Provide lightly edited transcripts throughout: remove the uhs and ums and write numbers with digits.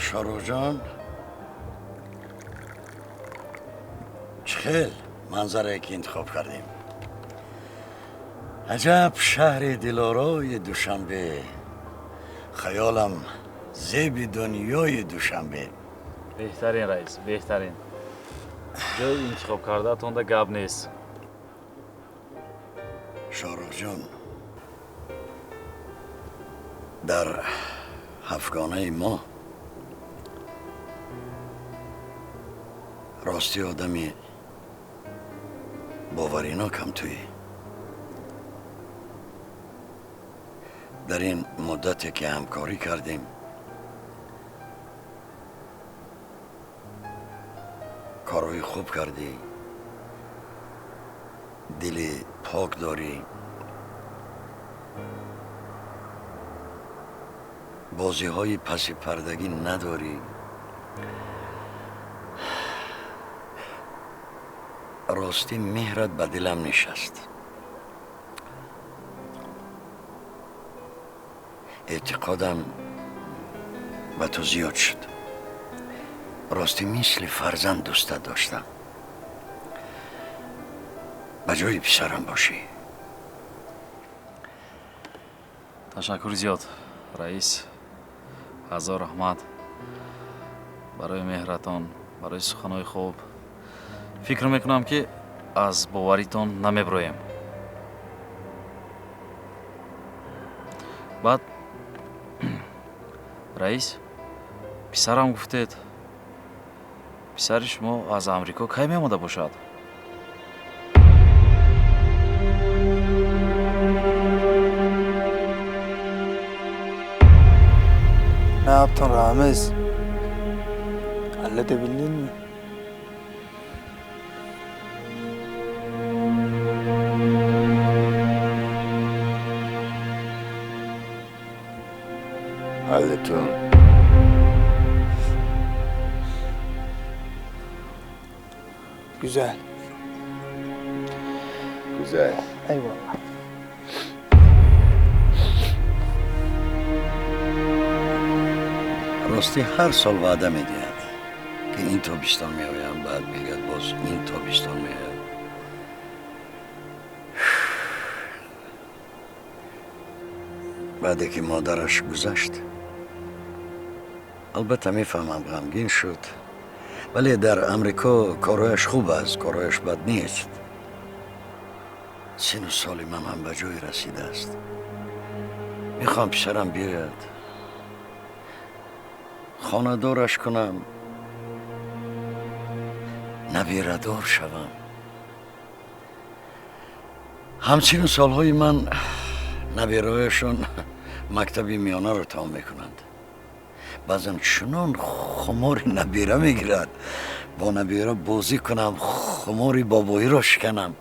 Шоҳрухҷон, чӣ хел манзарае ки интихоб кардем. Аҷаб шаҳри дилорои Душанбе, хаёлам зеби дунёи Душанбе. Беҳтарин, раис, беҳтарин. Ҷои интихоб кардаатонда гап нест. Шоҳрухҷон, дар ҳафтгонаи мо рости одами боваринокам туӣ. Дар ин муддате ки ҳамкорӣ кардем, корҳои хуб кардӣ, дили пок дорӣ, бозиҳои паси пардагӣ надорӣ. Ростӣ меҳрат ба дилам нишаст. Эътиқодам ба ту зиёд шуд. Ростӣ мисли фарзанд дӯстат доштам. Ба ҷои писарам бошӣ. Ташаккури зиёд, раис. Ҳазор раҳмат барои меҳратон, барои суханҳои хуб. Фикр мекунам, ки аз боваритон намеброем. Баъд, раис, писарам гуфтед, писари шумо аз Амрико кай меомада бошад? Ne yaptın Ramiz? Halledebildin mi? Hallettim. Güzel. Güzel. Eyvallah. Ростӣ ҳар сол ваъда медиҳад, ки ин тобистон меоям, баъд мегӯяд, боз ин тобистон меоям. Баъде ки модараш гузашт, албатта мефаҳмам, ғамгин шуд, вале дар Амрико корҳояш хуб аст, корҳояш бад нест. Сину соли ман ҳам ба ҷое расидааст. Мехоҳам писарам биёяд, хонадораш кунам, набирадор шавам. Ҳамсину солҳои ман набираҳояшон мактаби миёнаро тамом мекунанд. Баъзан чунон хумори набира мегирад, бо набира бозӣ кунам, хумори бобоиро шиканам.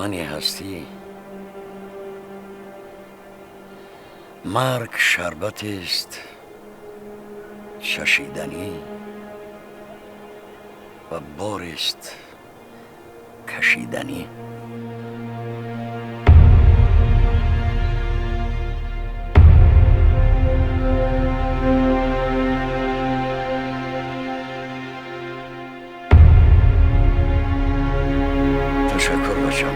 Домани ҳастӣ марг шарбатест чашиданӣ ва борест кашиданӣ. Ташаккур, бачам.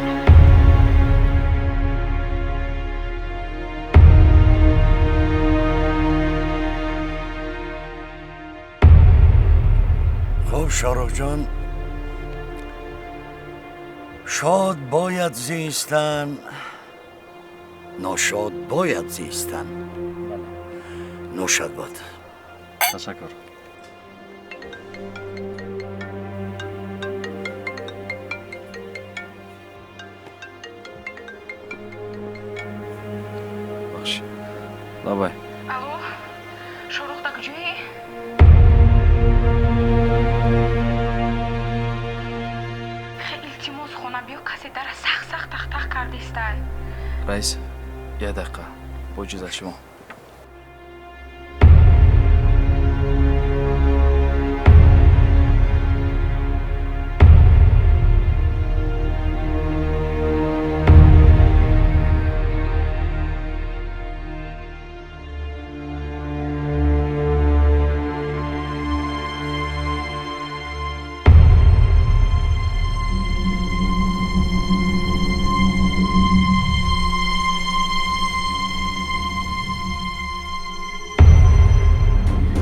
Хуб, Шоҳрухҷон, шод бояд зистан, ношод бояд зистан. Нӯшад бод. Ташаккур. Бахш. Давай. Алло, Шоҳрух, дар куҷоӣ? Хеле илтимос, хона биё, касе дара сахт сахт тахтах кардистай. Раис, як дақиқа, бо иҷозат шумо.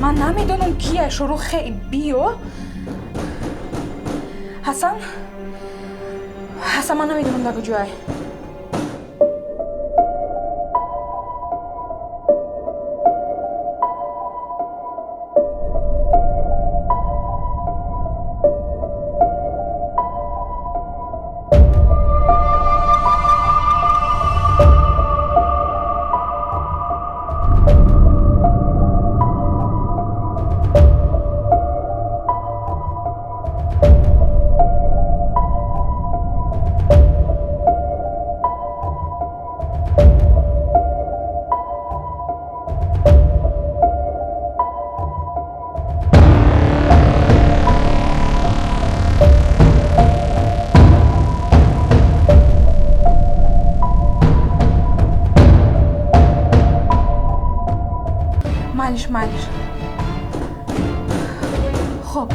Ман намедонам кия, Шоҳрух, хеле биё. Ҳасан, Ҳасан, ман намедонам дар куҷоай. Майлиш, майлиш. Хуб.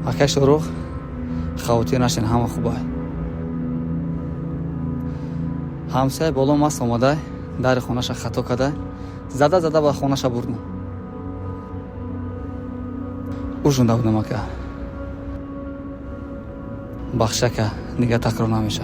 Акай Шорух, хавотир нашен, ҳама хубай. Ҳамсояи боло маст омадай, дари хонаша хато кадай, зада зада ба хонаша бурдум. Ужунда будам, ака. Бахш, ака, дигар такрор намеша.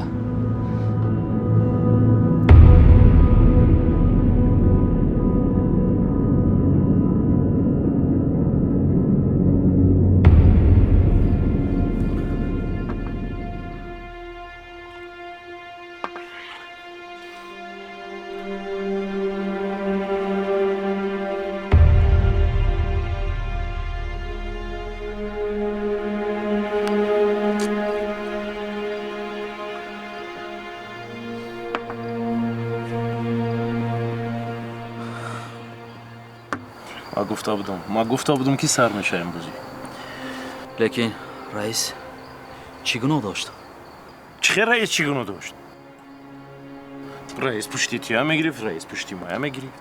Ман гуфта будам, ман гуфта будам, ки сар мешавем бозӣ. Лекин раис чӣ гуноҳ дошт? Чӣ хел раис чӣ гуноҳ дошт? Раис пушти туя мегирифт, раис пушти моя мегирифт.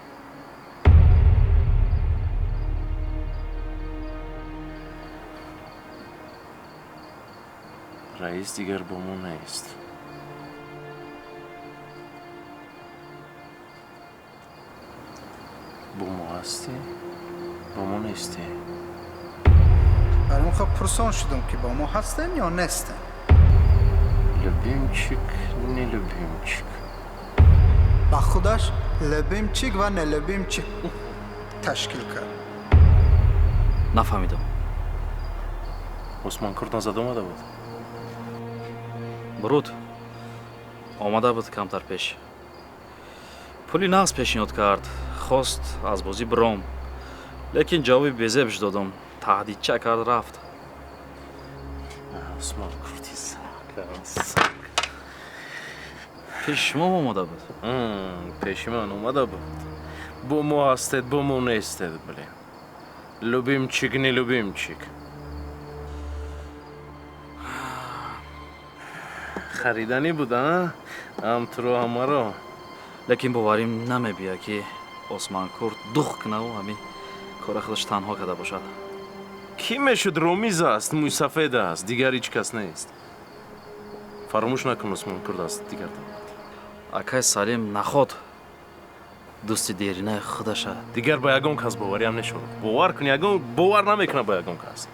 Раис дигар бо мо нест. Бо мо ҳастӣ, бо мо нестӣ. Барои хоб пурсон шудам, ки бо мо ҳастен ё нестен. Любимчик, нелюбимчик. Ба худаш любимчик ва нелюбимчик ташкил кард. Нафаҳмидам. Усмон Курт назад омада буд? Буруд, омада буд камтар пеш. Пули нағз пешниҳод кард, хост аз бозӣ биром, лекин ҷавоби безебш додам, таҳдидча кард, рафт. Усмон Курти сак. Пеши шумо омада буд? Пеши ман омада буд. Бо мо ҳастед, бо мо нестед, блин. Любимчик, нелюбимчик. Хариданӣ буд, а? Ҳам туро, ҳам маро. Лекин боварим намебиёд, ки Османкурт дух кунаву ҳамин кора худаш танҳо карда бошад. Кӣ мешуд? Ромиз аст, мӯйсафед аст, дигар ҳеҷ кас нест. Фаромӯш накун, Усмонкурт аст дигар давлат. Акай Салим наход дӯсти деринаи худаша. Дигар ба ягон кас бовариам нешуд. Бовар кун, ягон бовар намекунам ба ягон кас.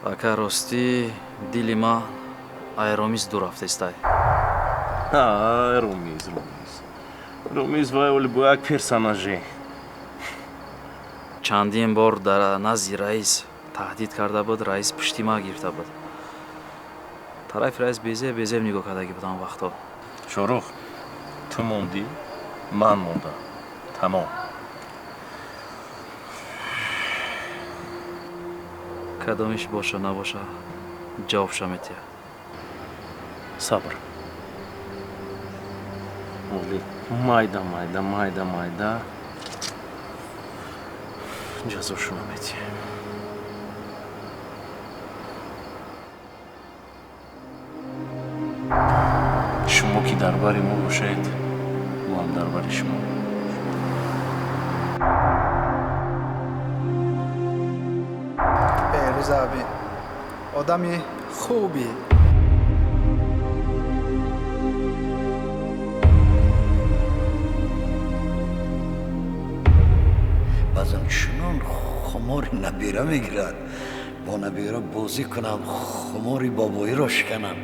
Ака, ростӣ, дили ма ай Ромиз дур рафтестай. Ромиз, Ромиз. Ромиз вай оли бо як персонаже. Чандин бор дар назди раис таҳдид карда буд, раис пушти ма гирифта буд. Тарафи раис безеб безеб нигоҳ кардагӣ буд он вақтҳо. Шорух, ту мондӣ, ман мондам. Тамом. Кадомиш боша набоша, ҷавобша метиҳад. Сабр. Оли майда майда майда майда ҷазошуно метиҳем. Шумо ки дар бари мо бошед, мо ҳам дар бари шумо. Беҳрӯз аби одами хуби. Баъзан чунон хумори набира мегирад, бо набира бозӣ кунам, хумори бобоиро шиканам.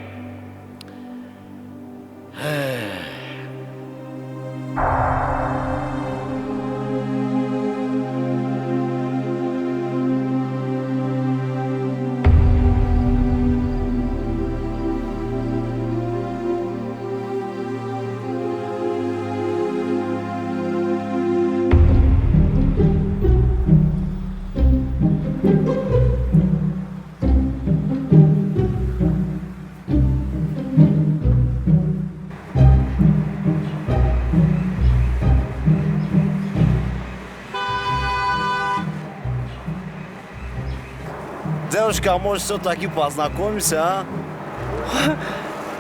Девушка, а может, все-таки познакомимся, а?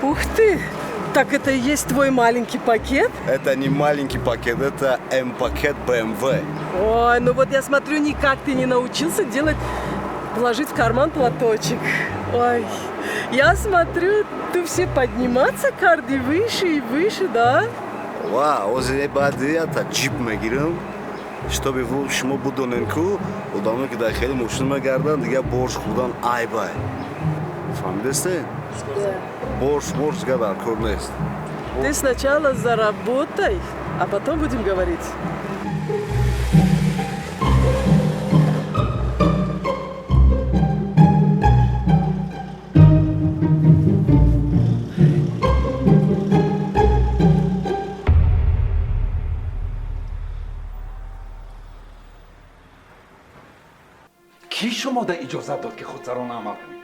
Ух ты! Так это и есть твой маленький пакет? Это не маленький пакет, это М-пакет BMW. Ой, ну вот я смотрю, никак ты не научился делать Положить в карман платочек. Ой, я смотрю, ты все подниматься карди выше и выше, да? Ва, озире баъди ята джип мегирам, чтобы шумо будонен ку одамое ки дар хеле мошин мегарданд, дигар борш хӯрдан айбай. Фаҳмидесте? Борш борш дигар дар кор нест. Ты сначала заработай, а потом будем говорить. Кӣ шумода иҷозат дод, ки худсарона амал кунед?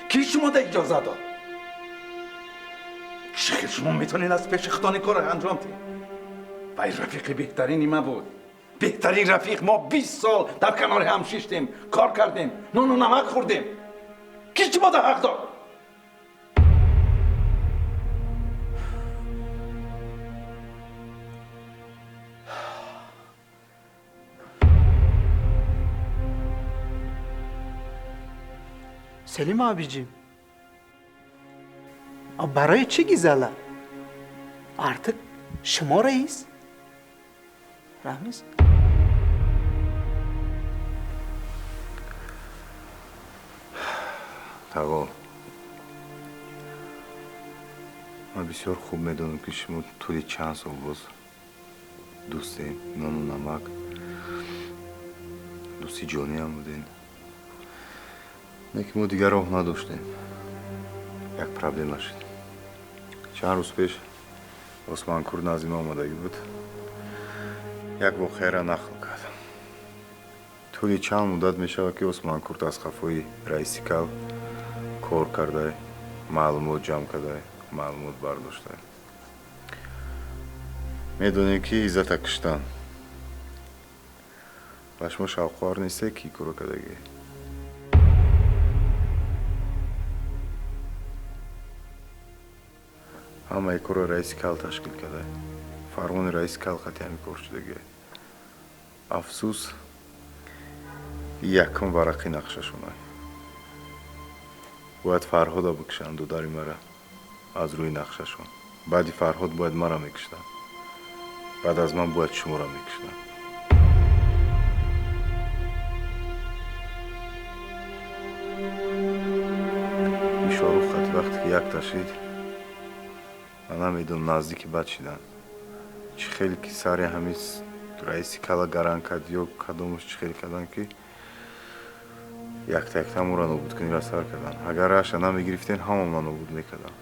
Кӣ шумода иҷозат дод? Чӣ хел шумо метавонед аз пеши худони корро анҷом диҳед? Вай рафиқи беҳтарини ман буд, беҳтарин рафиқ. Мо 20 сол дар канори ҳам шиштем, кор кардем, нону намак хӯрдем. Кӣ шумода ҳақ дод? Selim abicim. Барои чӣ Гизела? Artık шумо раис. Рамиз? Тағо, ман бисёр хуб медонам, ки шумо тӯли чанд сол боз дӯстем, нону намак, дӯсти ҷониам будем. Не ки мо дигар роҳ надоштем. Як проблема шуд. Чанд рӯз пеш Османкур назди ман омадагӣ буд. Як воқеаро нақл кард. Тӯли чанд муддат мешавад, ки Османкурт аз қафои раиси кал кор кардай, маълумот ҷамъ кардай, маълумот бардоштай. Медонем, ки Иззата куштан. Ба шумо шавқовар несте, ки корро кардагӣ? Ҳамаи корро раиси кал ташкил карда. Фармони раиси кал қати ҳамин кор шудагӣ. Афсӯс, якум варақи нақшашона. Бояд Фарҳода бикушанд, додари мара, аз рӯи нақшашон. Баъди Фарҳод бояд мара мекуштанд. Баъд аз ман бояд шуморо мекуштанд. Ишорух қати вақте ки як ташид, ман намедонам, наздики бад шидан. Чӣ хеле ки сари ҳамин раиси кала гаран кард ё кадомаш чӣ хеле кардан, ки якта якта моро нобуд кунира сар кардан. Агар раша намегирифтен, ҳамамона нобуд мекардан.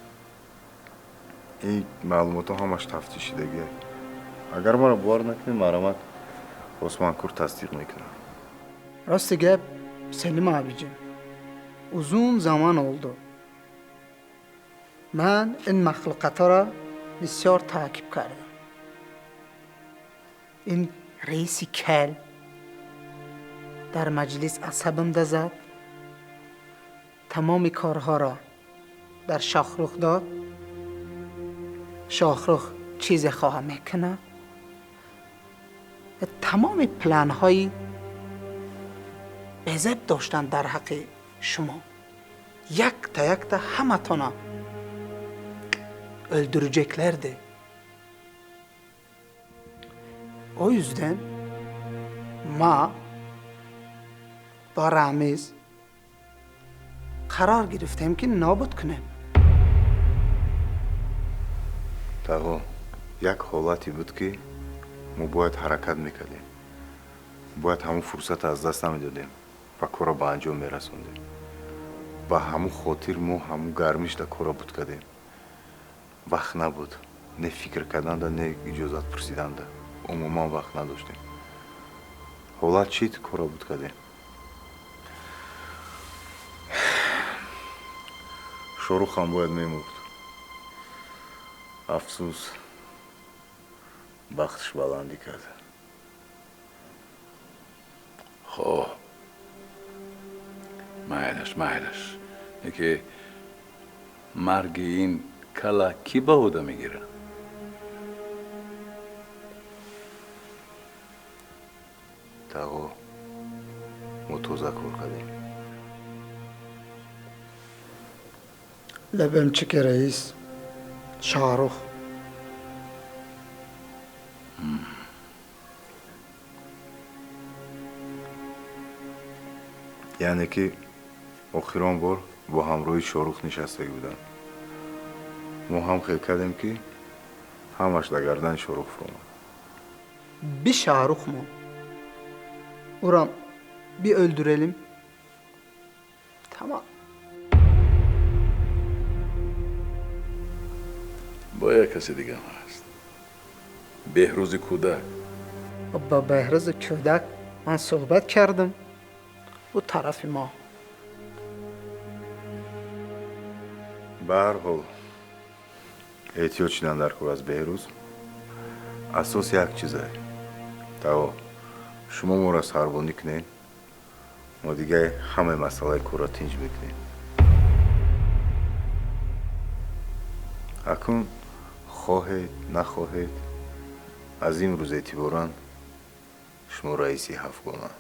Ин маълумотҳо ҳамаш тафтишидагие. Агар маро бовар накунед, марҳамат, Османкур тасдиқ мекунад. Рости гап, Selim abicim. Uzun zaman oldu. Ман ин махлуқатҳоро бисёр таъқиб кардам. Ин раиси кал дар маҷлис асабамда зад, тамоми корҳоро дар Шоҳрух дод. Шоҳрух чизе хоҳа мекунад ва тамоми планҳои безеб доштанд дар ҳаққи шумо. Якта якта ҳаматона öldüreceklerdi. O yüzden ma با Ramiz قرار گرفتیم که نابود کنیم. Тағо, як ҳолате буд, ки мо бояд ҳаракат мекардем. Бояд ҳамун фурсат аз даст намедодем ва корро ба анҷом мерасондем. Ба ҳамун хотир мо ҳамун гармишда корро буд кардем. Вақт набуд, не фикр карданда, не иҷозат пурсиданда. Умуман вақт надоштем. Ҳолат чид, корро буд кардем. Шоҳрухам бояд мемурд. Афсӯс, бахтиш баландӣ кард. Хоб, майлаш, майлаш. Яке марги ин кала кӣ ба ӯҳда мегирад? Тағо, мо тоза кор кардем. Лебемчики раис Шаҳрух. Яъне ки охирон бор бо ҳамроҳи Шоҳрух нишастагӣ буданд. Мо ҳам хел кардем, ки ҳамаш дар гардани Шоҳрух фуромад. Би Шаҳрух мо урам би öldürelim. Тамом. Бо як каси дигам ҳаст, Беҳрӯзи кӯдак. Бо Беҳрӯзи кӯдак ман суҳбат кардам, ӯ тарафи мо. Ба ҳар ҳол, эҳтиёт шудан дар кор аз Беҳрӯз. Асос як чизае, таво, шумо моро сарбонӣ кунед, мо дигар ҳамаи масъалаи корро тинҷ мекунем. Акнун хоҳед нахоҳед, аз имрӯз эътиборан шумо раиси ҳафтгона.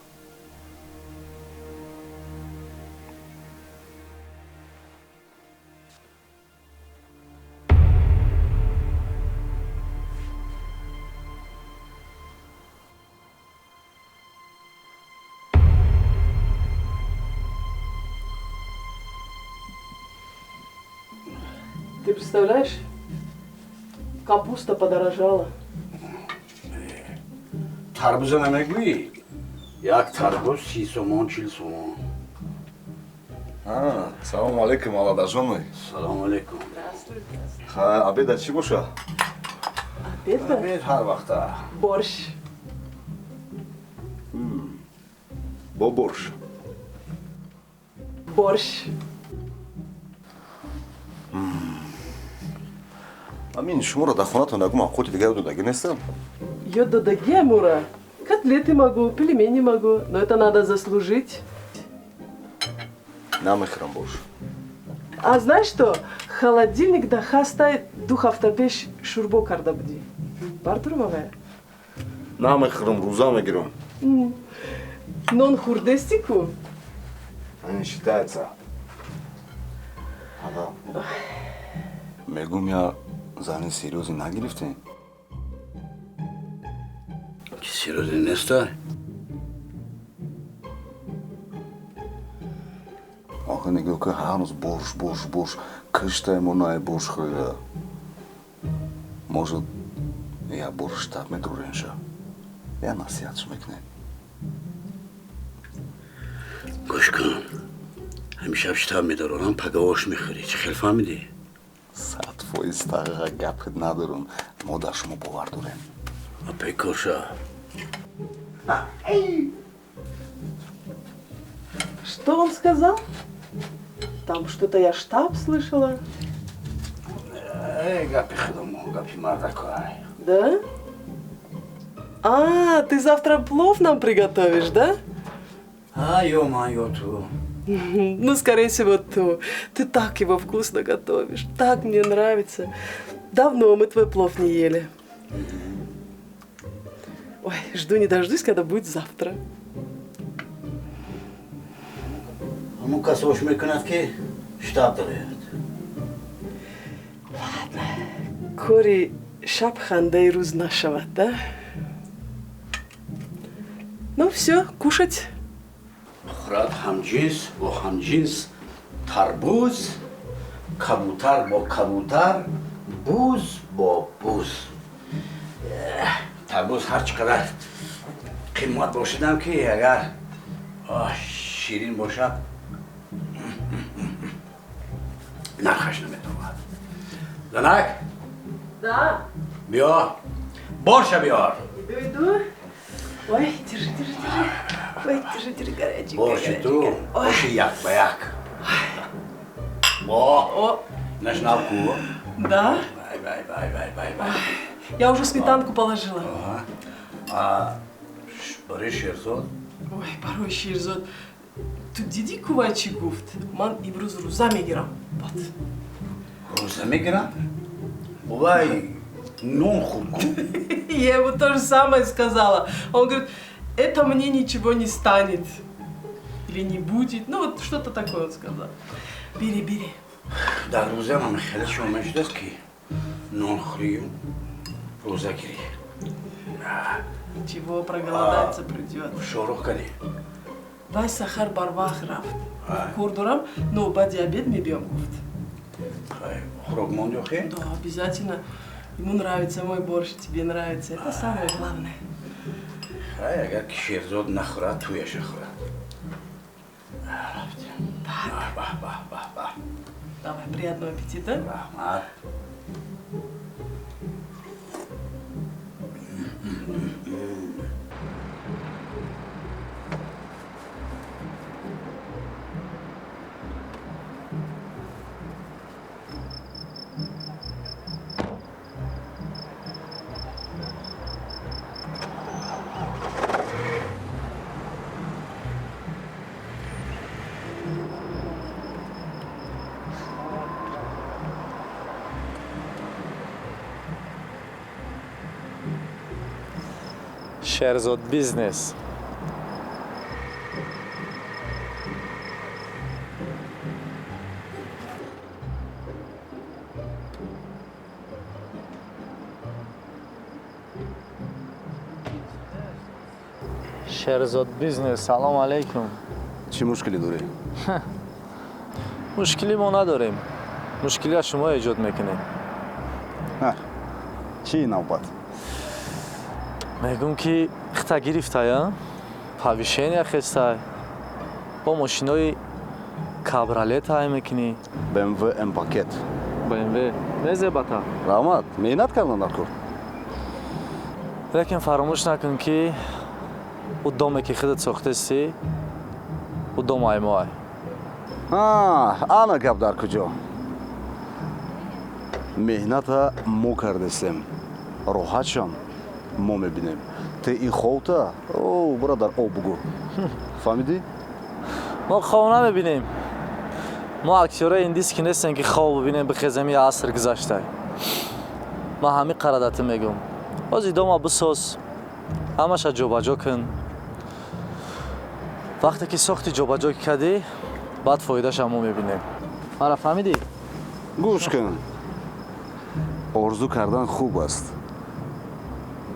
Ты представляешь, капуста подорожала. Тарбуза намегӯӣ? Як тарбуз 30 сомон, 40 сомон. Салому алейкум, аладажоной. Салому алейкум. Обеда чӣ боша? Обед? Обед ҳар вақта. Борщ. Бо борщ. Борщ. Амин, шуморо дар хонатон ягон мавқоти дигар додагӣ нестам? Ё додагӣ, Амура. Котлеты могу, пельмени могу, но это надо заслужить. Намехӯрам борщ. А знаешь что? Холодильник да хастай, ду ҳафта пеш шӯрбо карда будӣ. Бардурмавая? Намехӯрам, рӯза мегирам. Нон хӯрдести ку? Не считается. Ага. Мегум, я зани серьёзӣ нагирифтем? Ки серьёзӣ неста? Охи, нигоҳ ки, ҳар рӯз борщ, борщ, борщ, киштаемо най борщ хӯрда. Может, я бор штаб медуренша, я насиҳатш мекунем. Гӯш кун, ҳамишаб штаб медорорам, пагаош мехӯрӣ. Чӣ хел, фаҳмидӣ? 100% тағиға, гапит надорум, мо дар шумо бовар дорем. Апекоша. Что он сказал? Там что-то я штаб слышала. Гапи худомо, гапи мардакай. Да? А, ты завтра плов нам приготовишь, да? А, ё ман, ё ту. Ну, скорее всего, ту. Ты так его вкусно готовишь, так мне нравится. Давно мы твой плов не ели. Ой, жду не дождусь, когда будет завтра. Ҳамун кас ош мекунад, ки штаб дарояд. Ладно. Кори шаб хандаи рӯз нашавад, да? Ну все, кушать. Хӯрад ҳамҷинс бо ҳамҷинс тарбуз, кабутар бо кабутар, буз бо буз. Тарбуз ҳар чӣ қадар қимат бошадам, ки агар ширин бошад, нархаш наметавад. Занак. Да. Биё, борша биёр. Иду, иду. Ой, держи, держи, держи. Ой, держи, держи, горячий. Борщи ту, оши як ба як. О, наш ку. Да? Вай, вай, вай, вай, вай, вай. Я уже сметанку положила. А барои Шерзод? Ой, барои Шерзод. Ту дидӣ, кувай чӣ гуфт? Ман имрӯз рӯза мегирам. Вот. Рӯза мегирам? Вай нон хӯрд ку. Я ему то же самое сказала. Он говорит, это мне ничего не станет. Или не будет. Ну вот что-то такое он сказал. Бери, бери. Дар рӯзам ҳам хеле шумо мешудааст ки нонхӯрию рӯзагирӣ. Ничего, проголодаться придет. Шорух кардӣ? Вай сахар барвақт рафт. Кор дорам, но баъди обед мебиём, гуфт. Хӯрок монд ё хе? Да, обязательно. Ему нравится мой борщ, тебе нравится. Это самое главное. Хай, агар ки Шерзод нахӯрад, туяша хӯрад. Рафтем. Баҳ, баҳ, баҳ, баҳ. Давай, приятного аппетита. Раҳмат. Шерзод бизнес. Шерзод бизнес, салом алейкум. Чӣ мушкилӣ дорӣ? Мушкилӣ мо надорем. Мушкилиа шумо эҷод мекунед. Чӣ навбат? Мегӯм ки хита гирифтая, повышения хестай, бо мошинои кабролет ҳай мекунӣ. BMW М пакет. BMW мезебата. Раҳмат, меҳнат кардан дар кор. Лекин фаромӯш накун ки ӯ доме ки худат сохтасӣ, ӯ дом аймоай. Ана гап дар куҷо? Меҳната мо кардесем, роҳатшам мо мебинем. Те и ховта, о, бура дар об бугӯ. Фаҳмидӣ? Мо хов намебинем. Мо актёрои индиски нестем ки хов бибинем, бихезем я аср гузаштай. Ман ҳамин қарадата мегӯм. Боз идома бисоз, ҳамаша ҷобаҷо кун. Вақте ки сохти ҷобаҷо кардӣ, баъд фоидаша мо мебинем. Мара фаҳмидӣ? Гӯш кун. Орзу кардан хуб аст.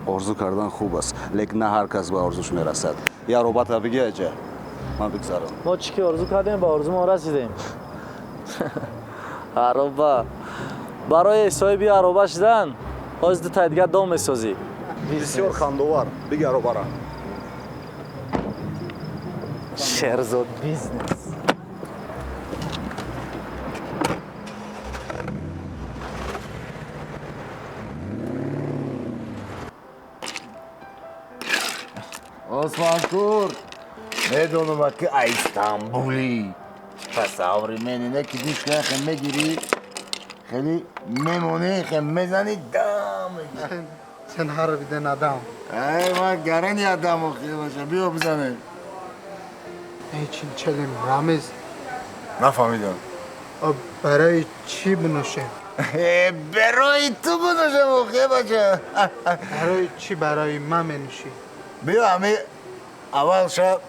Орзу кардан хуб аст, лекин на ҳар кас ба орзуш мерасад. Я робата бигӣ аҷа, ман бигзарам. Мо чӣ ки орзу кардем, ба орзумон расидем. Ароба. Барои соҳиби ароба шудан, ҳозир дутаи дигар дом месозӣ. Бисёр хандовар. Биги аробара. Шерзод бизнес. Османкур, медонам ки ай Истанбулӣ. Тасаввури мен ине ки дишка хе мегирӣ, хеле мемонӣ, хе мезанӣ, дам мегирӣ. Sen harbiden adam. Ай, ман гарани адам охир боша, биё бизанем. Эй, чинчелим, Рамиз. Нафаҳмидам. Барои чӣ бинӯшем? Барои ту бинӯшем, охир бача. Барои чӣ барои ман менӯшӣ? Биё ҳами аввал шаб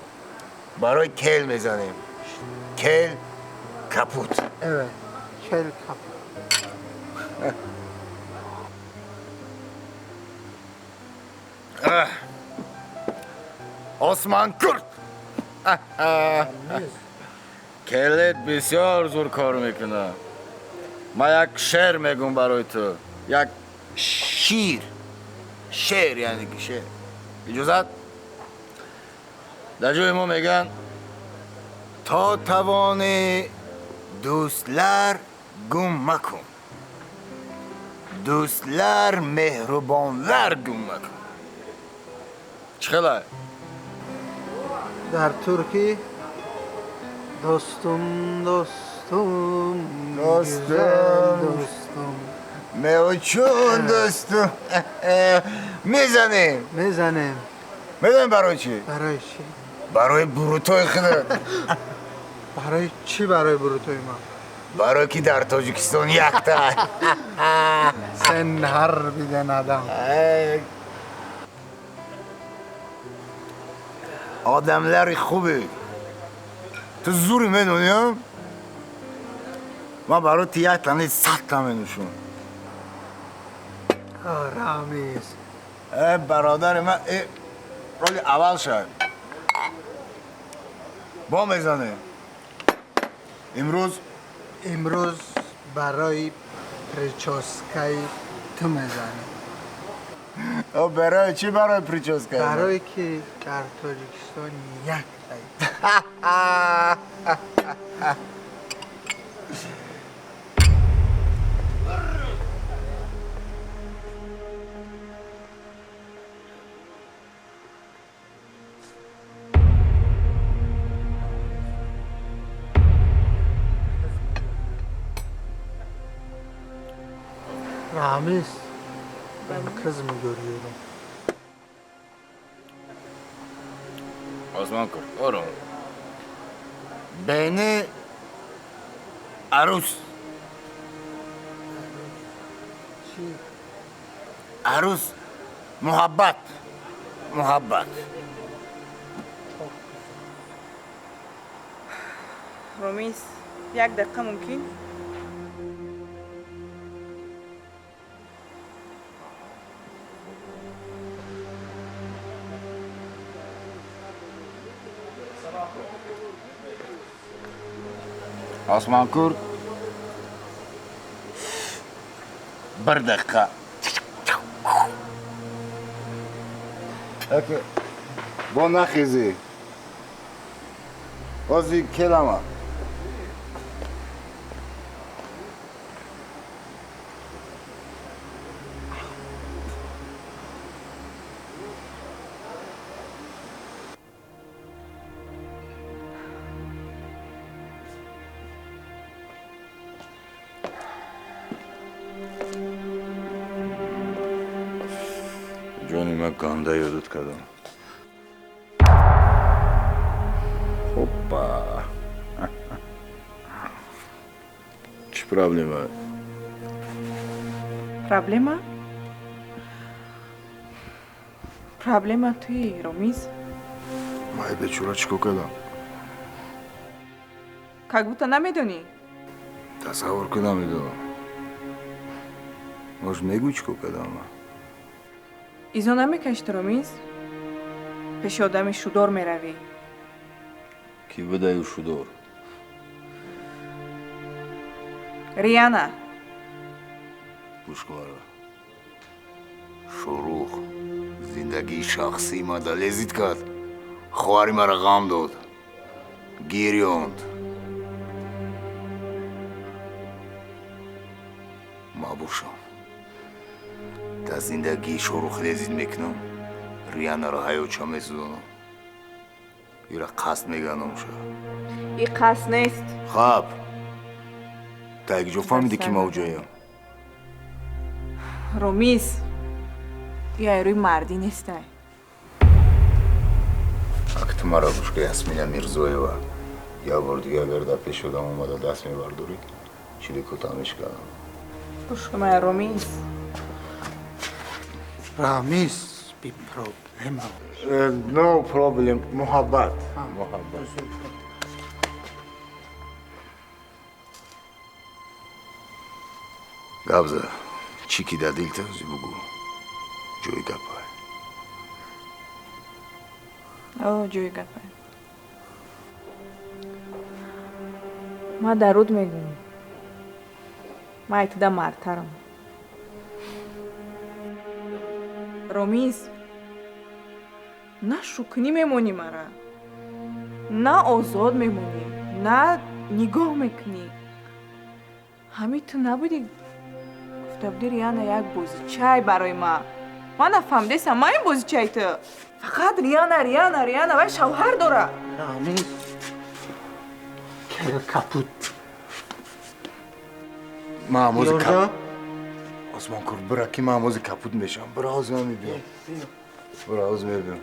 барои кел мезанем. Кел капут. Evet, кел капут. Османкурт. Келет бисёр зур кор мекунад. Ман як шеър мегӯм барои ту. Як шир. Шеър, яъне ки шеър. Иҷозат? Дар ҷои мо мегӯянд то тавони дӯстлар гум макун. Дӯстлар меҳрубонлар гум макун. Чӣ хелай? Дар туркӣ достум, достум, достум, достум. Меочун достум. Мезанем. Мезанем. Медонем барои чӣ? Барои чӣ? Барои бурутои худат. Барои чӣ барои бурутои ман? Барои ки дар Тоҷикистон якта. Sen harbiden adam. Одамлари хубе. Ту зури медонӣ, а? Ман барои ти як тани 100 та менӯшум. Рамиз. Э, бародари ман, э, роли аввал шай. Бо мезанем. Имрӯз Имрӯз барои прическаи ту мезанем. О, барои чӣ барои прическа? Барое ки дар Тоҷикистон як тай. Ramiz, ben kız mı görüyorum? Osman Kurt, ором. Бени арӯс. Чӣ? Арӯс, муҳаббат. Муҳаббат. Ромиз, як дақиқа мумкин? Осмонкурт, bir daqiqa. Aka, бо нахезӣ. Ҳозир келама. Ҷони ман, ганда ёдат кардам. Хопа. Чӣ проблема? Проблема? Проблема туи, Ромиз. Май бечора чӣ кор кардам? Как будто намедонӣ. Тасаввур кун, намедонам. Может, мегӯй, чӣ кор кардам ман? Изо намекашӣ, Ромиз? Пеши одами шудор меравӣ. Кӣ будаю шудор? Риана. Гӯш кун маро. Шорух зиндагии шахсии мада лезить кард. Хоҳари маро ғам дод. Гирёнд. Ма бошам. Дар зиндагии Шорух лезить мекунам. Рианаро ҳаётша месӯзонам. Ира қасд меганамша. И қасд нест. Хаб. Та як ҷо фаҳмидӣ, ки ман уҷоям? Ромиз, и айрӯи мардӣ нестай. Ак, ту маро гӯш ка, Ясмина Мирзоева. Як бор дига агар дар пеши одам омада даст мебардорӣ, чиликота мешканам. Гӯш кун мая, Ромиз. Рамиз, би проблема. No problem. Муҳаббат. Муҳаббат. Гап за. Чӣ ки дар дил тази бугӯ. Ҷои гапай. О, ҷои гапай. Ма даруд мегӯм. Ма айтида мардтарам. Ромиз, на шукнӣ мемонӣ мара, на озод мемонӣ, на нигоҳ мекунӣ. Ҳамин ту набудӣ, гуфта будӣ, Риана як бозичай барои ма. Ман нафаҳмидесам, ма ин бозичаи ту. Фақат Риана, Риана, Риана, вай шавҳар дора. Рамиз, кел капут. Ман ҳамози Ёрдам? Осмонкур, бира, ки ман ҳамози капут мешавам. Бира, ҳозир ман мебиём. Бира, ҳозир мебиём.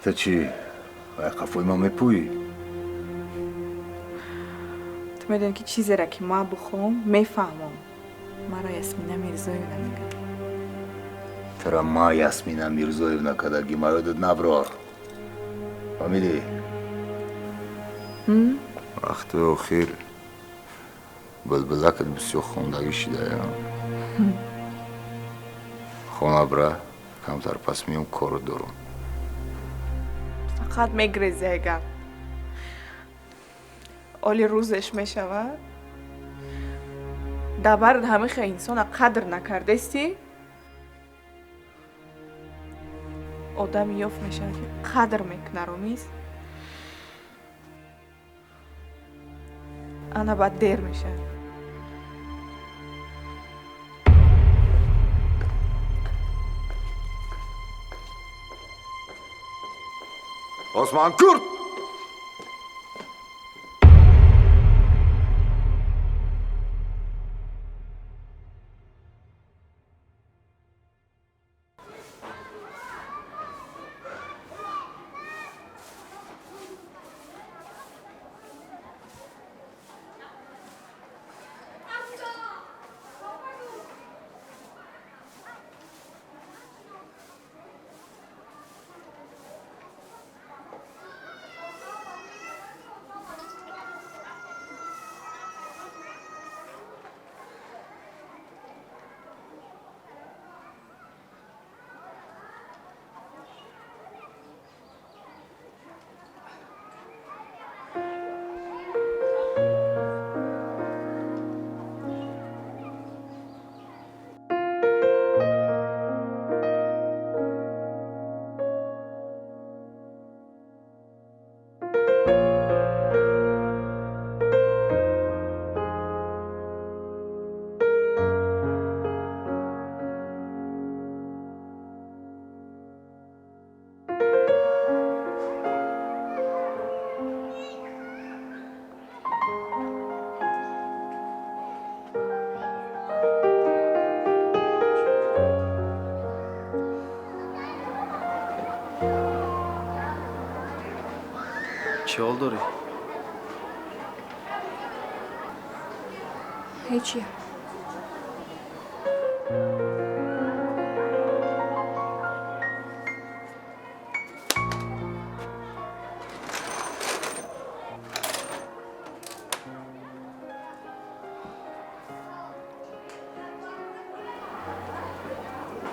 Та чӣ? Ай қафои ман мепӯӣ? Ту медонӣ, ки чизеро ки ман бихоҳам, мефаҳмам. Маро Ясмина Мирзоевна мегӯяд. Тура ма Ясмина Мирзоевна кадаги, ма ёдат наброр. Фаҳмидӣ? Вақти охир булбулакат бисёр хондагӣ шидая. Хона бира, камтар пас миём, кору дорум. Фақат мегрези ай гап. Оли рӯзеш мешавад. Дар ҳамиха инсона қадр накардестӣ, одами ёфт мешавад, ки қадр мекуна, Ромиз. Ана баъд дер мешавад. Османкурт! Чӣ ҳол дорӣ? Ҳечи.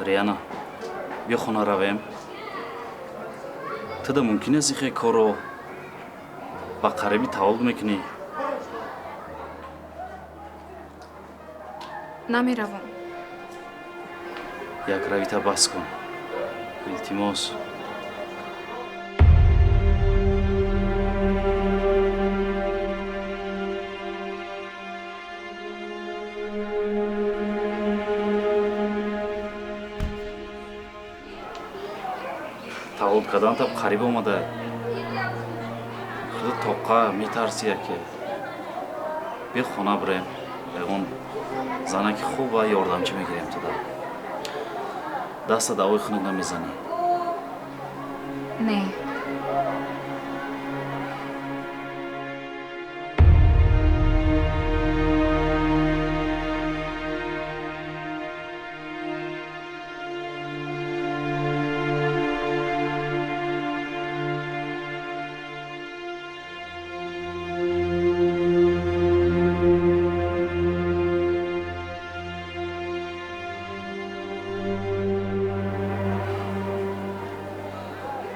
Риана, биё хона равем. Туда мумкин аст ихе корро ба қариби таваллуд мекунӣ? Намеравам. Як равита бас кун, илтимос. Таваллуд карданатам қариб омада. Худо тоққа метарси яке. Биё хона бирем, ягон занаки хуб ва ёрдамчӣ мегирем туда. Даста давои хунук намезанӣ. Не.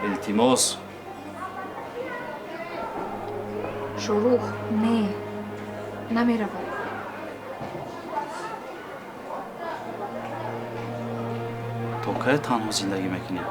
Илтимос. Шорух, не. Намеравам. То кай танҳо зиндагӣ мекунӣ?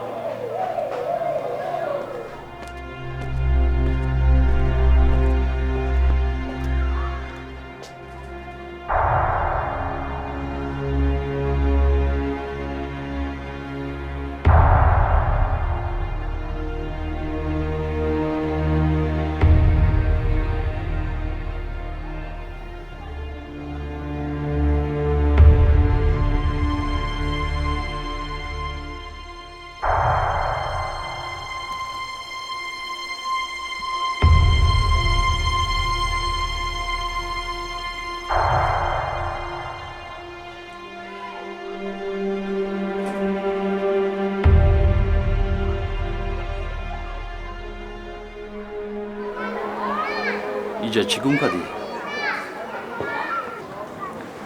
Иҷа чӣ гум кардӣ?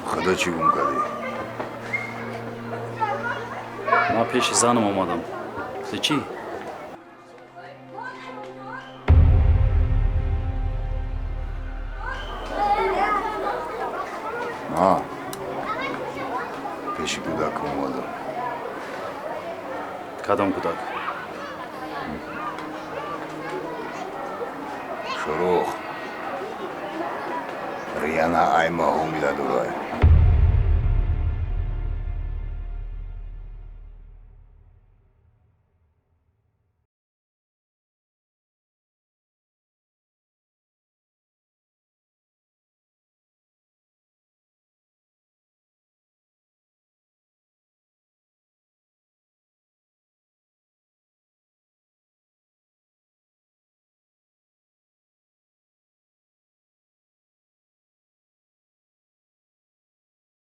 Худо чӣ гум кардӣ? Ман пеши занам омадам. Ту чӣ? Ман пеши кӯдакам омадам. Кадом кӯдак? Шурух. Рияна айма ҳомила дорад.